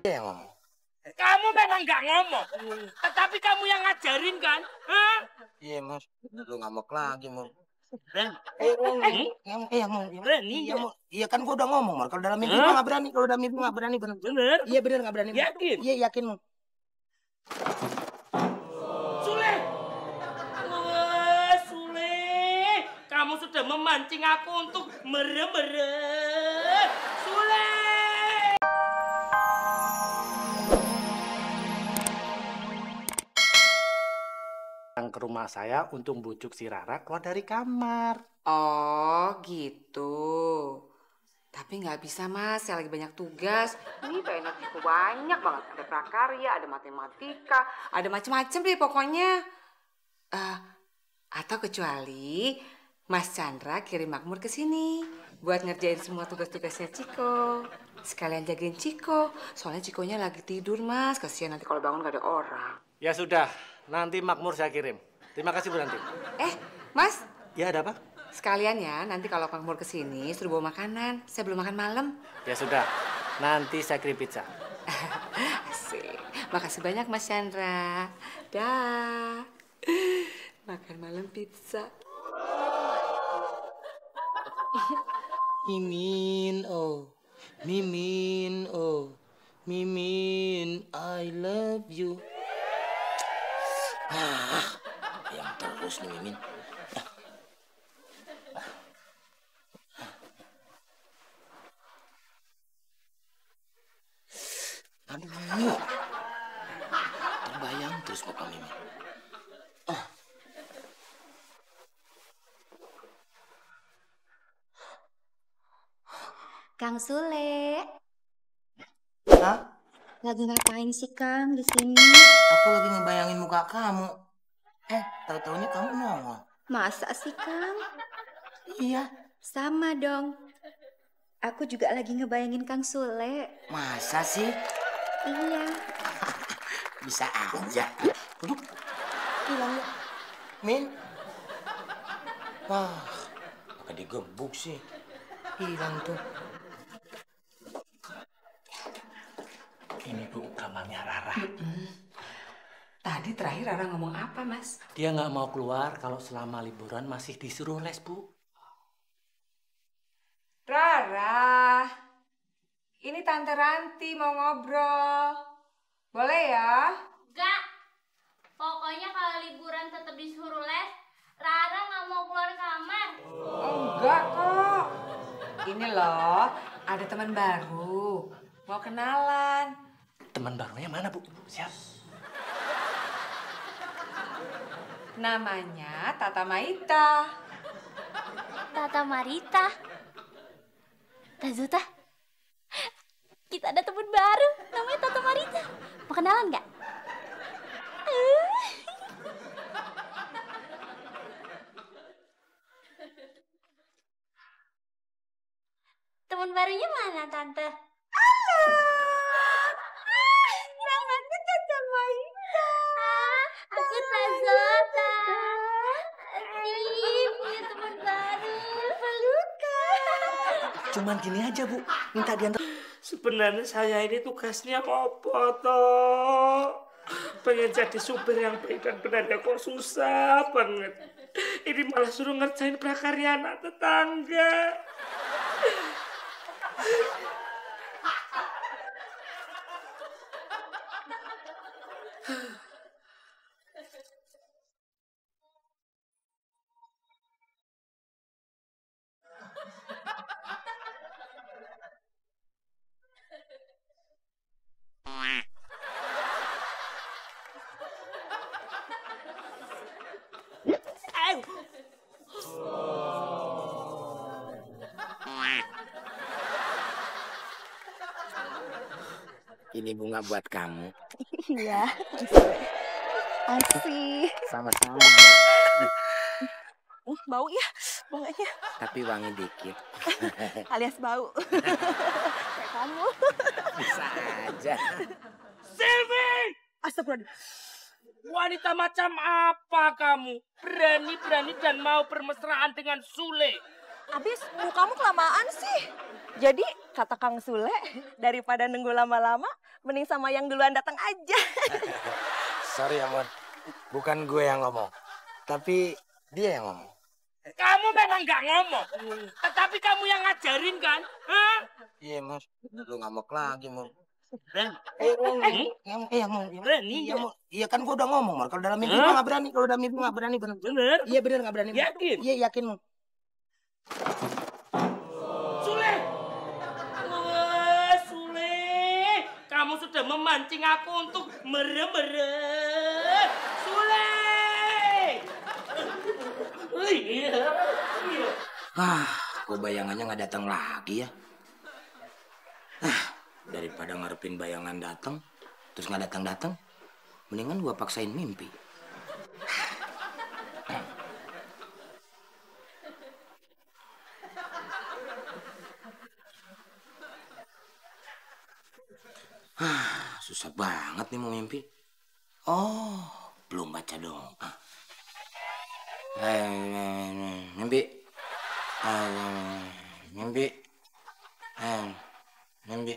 yang ngomong. Kamu memang nggak ngomong, tetapi kamu yang ngajarin kan? Hah? Iya Mas, lu ngambek lagi Mas. Iya kan gua udah ngomong Mas. Kalau dalam mimpi gua nggak berani, kalau dalam mimpi nggak berani bener. Bener? Iya bener nggak berani. Yakin? Iya yakin Mas. Sule! Wah, Sule! Kamu sudah memancing aku untuk merem-merem. Sule! Ke rumah saya untuk bujuk si Rara keluar dari kamar. Oh gitu. Tapi nggak bisa Mas, saya lagi banyak tugas. Ini PNS aku banyak banget. Ada prakarya, ada matematika, ada macam-macam deh pokoknya. Atau kecuali Mas Chandra kirim Makmur ke sini buat ngerjain semua tugas-tugasnya Ciko. Sekalian jagain Ciko. Soalnya Cikonya lagi tidur Mas. Kasihan nanti kalau bangun gak ada orang. Ya sudah, nanti Makmur saya kirim. Terima kasih Bu Ranti. Mas. Ya ada apa? Sekalian ya, nanti kalau Makmur kesini suruh bawa makanan. Saya belum makan malam. Ya sudah, nanti saya kirim pizza. Asik. Makasih banyak Mas Chandra. Dah. Makan malam pizza. Mimin, oh. Mimin, oh. Mimin, I love you. Yang terus nih Mimin. Aduh, terbayang terus muka Mimin. Kang Sule. Hah? Lagi ngapain sih Kang di sini? Aku lagi ngebayangin muka kamu. Tahu-taunya kamu nongol. Masa sih Kang? Iya. Sama dong. Aku juga lagi ngebayangin Kang Sule. Masa sih? Iya. Bisa aja. Duduk. Hilang ya. Min. Wah, pakai digebuk sih. Hilang tuh. Ini Bu, kamarnya Rara. Tadi terakhir Rara ngomong apa Mas? Dia nggak mau keluar kalau selama liburan masih disuruh les Bu. Rara, ini Tante Ranti mau ngobrol. Boleh ya? Enggak. Pokoknya kalau liburan tetap disuruh les, Rara nggak mau keluar kamar. Enggak kok. Ini loh, ada teman baru. Mau kenalan. Teman barunya mana Bu? Siap. Namanya Tata Maita. Tata Marita. Tazuta. Kita ada teman baru, namanya Tata Marita. Mau kenalan nggak? Teman barunya mana, Tante? Halo. Namanya Tata Maita. Aku Tazota. Asik, punya teman baru. Pelukan. Cuman gini aja Bu, minta diantar. Sebenarnya saya ini tugasnya apa toh? Pengen jadi supir yang baik dan benar ya kok susah banget. Ini malah suruh ngerjain prakarya anak tetangga. Ini bunga buat kamu. Iya. Asik. Sama-sama. Bau ya bunganya. Tapi wangi dikit. Alias bau. Kayak kamu. Bisa aja. Silvi! Astagfirullah. Wanita macam apa kamu? Berani-berani dan mau bermesraan dengan Sule. Abis kamu kelamaan sih. Jadi kata Kang Sule, daripada nunggu lama-lama, mending sama yang duluan datang aja. Sorry ya, Mon. Bukan gue yang ngomong. Tapi dia yang ngomong. Kamu memang nggak ngomong. Tetapi kamu yang ngajarin kan? Hah? Iya, Mas. Lu ngamuk lagi, Mon. Ren. Iya kan gue udah ngomong, Mar. Kalau dalam mimpi gue nggak berani. Kalau dalam mimpi nggak berani, bener. Bener? Iya bener nggak berani. Yakin? Iya yakin, Mon. Sule! Wah, Sule! Kamu sudah memancing aku untuk merem-merem. Sule! Kok bayangannya nggak datang lagi ya? Daripada ngarepin bayangan datang, terus nggak datang-datang, mendingan gua paksain mimpi. Susah banget nih mau mimpi. Oh, belum baca doa. Mimpi. Mimpi. Mimpi.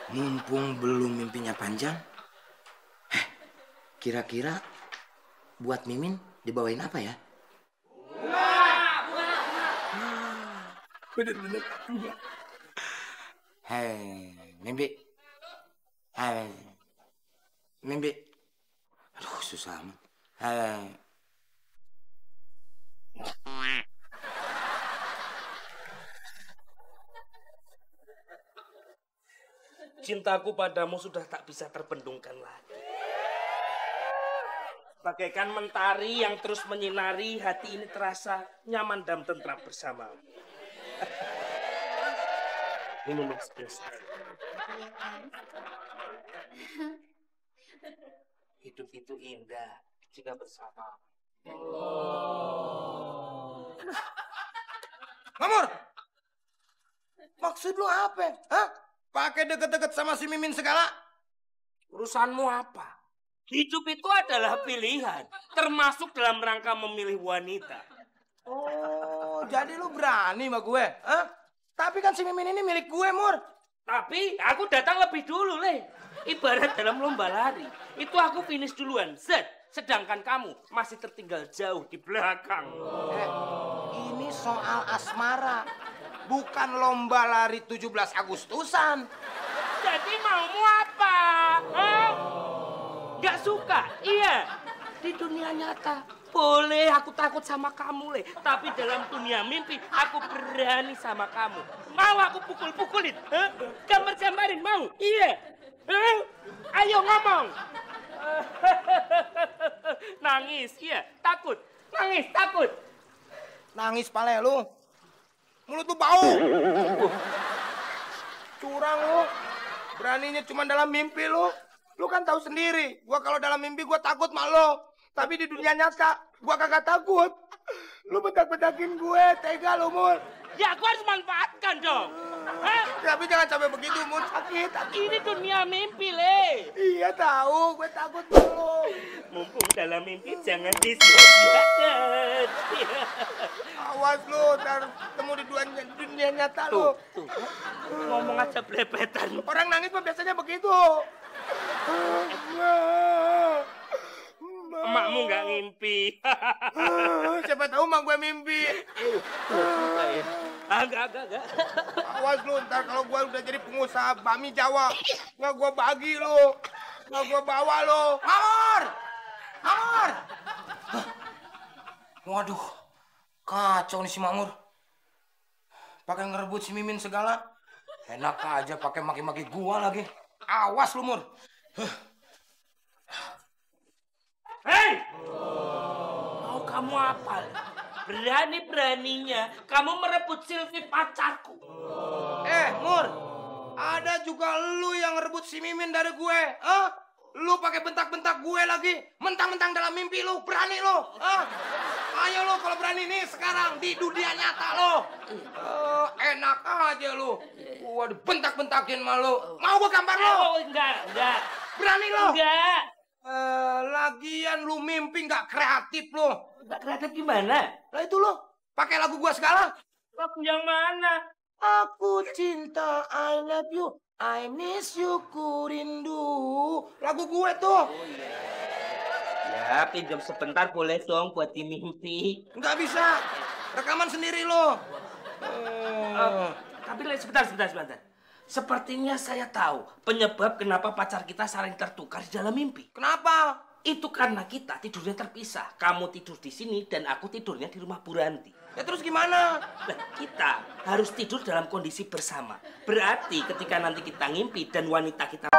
Mumpung belum mimpinya panjang. Kira-kira buat Mimin dibawain apa ya? Bener-bener. Mimpi. Mimpi. Aduh, susah amat. Cintaku padamu sudah tak bisa terbendungkan lagi. Bagaikan mentari yang terus menyinari, hati ini terasa nyaman dan tentram bersamamu. Minum espresso. Hidup itu indah jika bersama. Mamur! Maksud lu apa? Hah? Pakai deket-deket sama si Mimin segala? Urusanmu apa? Hidup itu adalah pilihan, termasuk dalam rangka memilih wanita. Oh, jadi lu berani sama gue? Hah? Tapi kan si Mimin ini milik gue, Mur. Tapi aku datang lebih dulu, Le. Ibarat dalam lomba lari. Itu aku finish duluan, sedangkan kamu masih tertinggal jauh di belakang. Ini soal asmara. Bukan lomba lari 17 Agustusan. Jadi maumu apa? Hah? Gak suka? Iya. Di dunia nyata boleh aku takut sama kamu, Le. Tapi dalam dunia mimpi aku berani sama kamu. Mau aku pukul-pukulin? Hah? Gambar-gambarin mau? Iya. Hah? Ayo ngomong. Nangis, iya. Takut. Nangis, takut. Nangis pale lu. Mulut lu bau. Curang lu. Beraninya cuma dalam mimpi lu. Lu kan tahu sendiri. Gua kalau dalam mimpi gua takut sama lu. Tapi di dunia nyata gua kagak takut. Lu betak-betakin gue, tega lu, Mur. Ya aku harus manfaatkan dong. Hah? Tapi jangan sampai begitu, Mur. Sakit. Ini dunia mimpi, Le. Iya tahu, gue takut lu. Mumpung dalam mimpi jangan disia-siakan. Awas lu, ntar ketemu di dunia nyata lu. Tuh. Ngomong aja belepetan. Orang nangis mah biasanya begitu. Emakmu nggak ngimpi. Siapa tahu mak gue mimpi. Agak. Awas lu, ntar kalau gue udah jadi pengusaha bakmi Jawa, nggak gue bagi lu, nggak gue bawa lu. Mamur! Waduh, kacau nih si Mamur. Pakai ngerebut si Mimin segala. Enak aja pakai maki-maki gua lagi. Awas lu, Mur. Hei! Mau kamu apa? Berani-beraninya kamu merebut Silvi pacarku. Mur, ada juga lu yang ngerebut si Mimin dari gue. Lu pakai bentak-bentak gue lagi. Mentang-mentang dalam mimpi lu, berani lu. Ayo lu kalau berani nih sekarang di dunia nyata lu. Enak aja lu. Gua dibentak-bentakin sama lu. Mau gua gambar lu? Oh, enggak. Berani lu? Enggak. Lagian lu mimpi nggak kreatif lu. Enggak kreatif gimana? Lah itu lu pakai lagu gua segala. Lagu yang mana? Aku cinta, I love you, I miss you, ku rindu. Lagu gue tuh. Ya, pinjam sebentar boleh dong buat dimimpi. Nggak bisa. Rekaman sendiri lo. Tapi sebentar. Sepertinya saya tahu penyebab kenapa pacar kita saling tertukar di dalam mimpi. Kenapa? Itu karena kita tidurnya terpisah. Kamu tidur di sini dan aku tidurnya di rumah Bu Ranti. Ya terus gimana? Nah, kita harus tidur dalam kondisi bersama. Berarti ketika nanti kita ngimpi dan wanita kita